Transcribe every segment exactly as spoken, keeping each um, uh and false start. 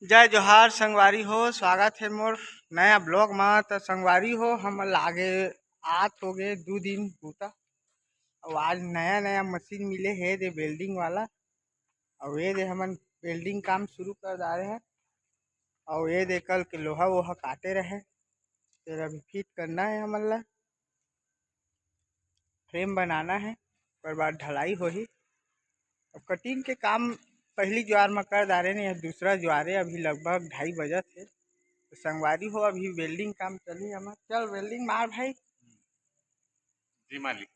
जय जोहार संगवारी हो, स्वागत हे मोर नया vlog मा। त संगवारी हो, हमन लागे आत हो गे दू दिन बूता, अउ आज नया नया मशीन मिले हे दे welding वाला, अउ ये दे हमन welding काम शुरू कर डारे हैं। अउ ये दे कल के लोहा वोहा काटे रहे, तेला अभी fit करना है हमन ला। Frame बनाना है, ओकर बाद ढलाई होही। अब cutting के काम पहली ज्वार म कर डारे ने, ये दूसरा ज्वार हे, अभी लगभग ढाई बजत हे। तो संगवारी हो, अभी welding काम चलही हमर। चल welding मार भाई। जी मालिक।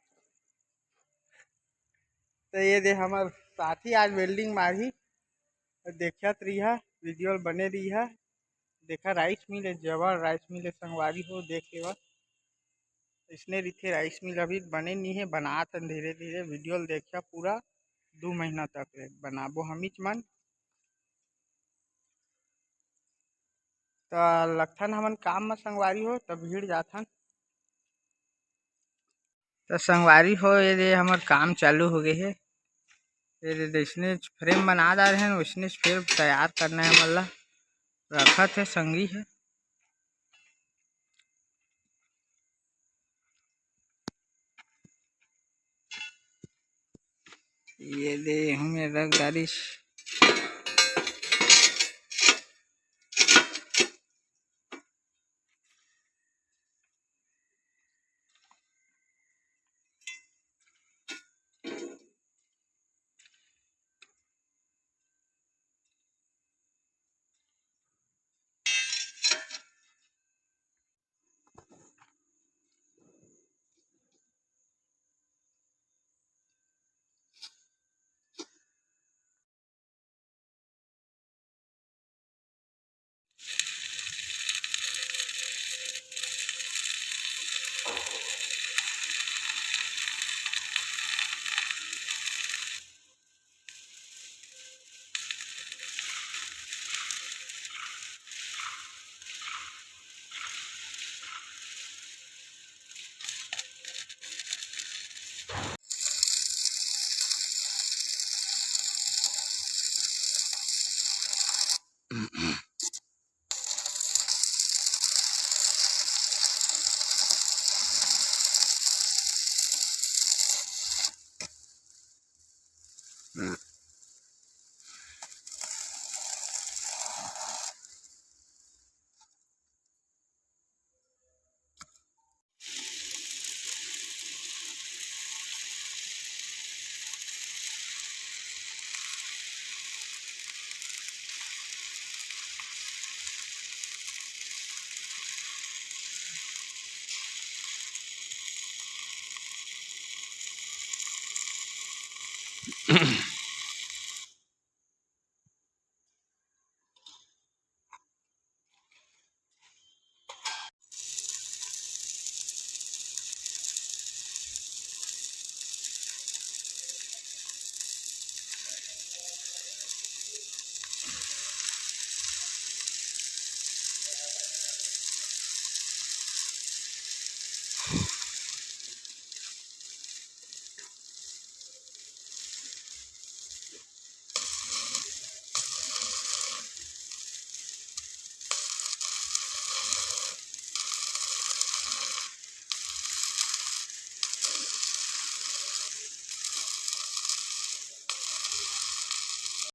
तो ये दे हमर साथी आज welding मारही, तो देखत रहिहा, video ल बने रहिहा। देखा rice mill हे, जबर rice mill हे संगवारी हो, देख लेवा। इसने रिथे rice mill, अभी बने नहीं है, बनात हन धीरे धीरे। Video ल देखा पूरा, दू महीना तक ले बनाबो हमीच मन। त लगथन हमन काम म संगवारी हो, त भीड़ जाथन। त संगवारी हो, ये दे हमर काम चालू हो गए हे। ये दे जैसने frame बना डारे हन, वैसने फिर तैयार करना है हमन ला। रखत हे संगी हे। ये दे हूँ मैं रख डारिस।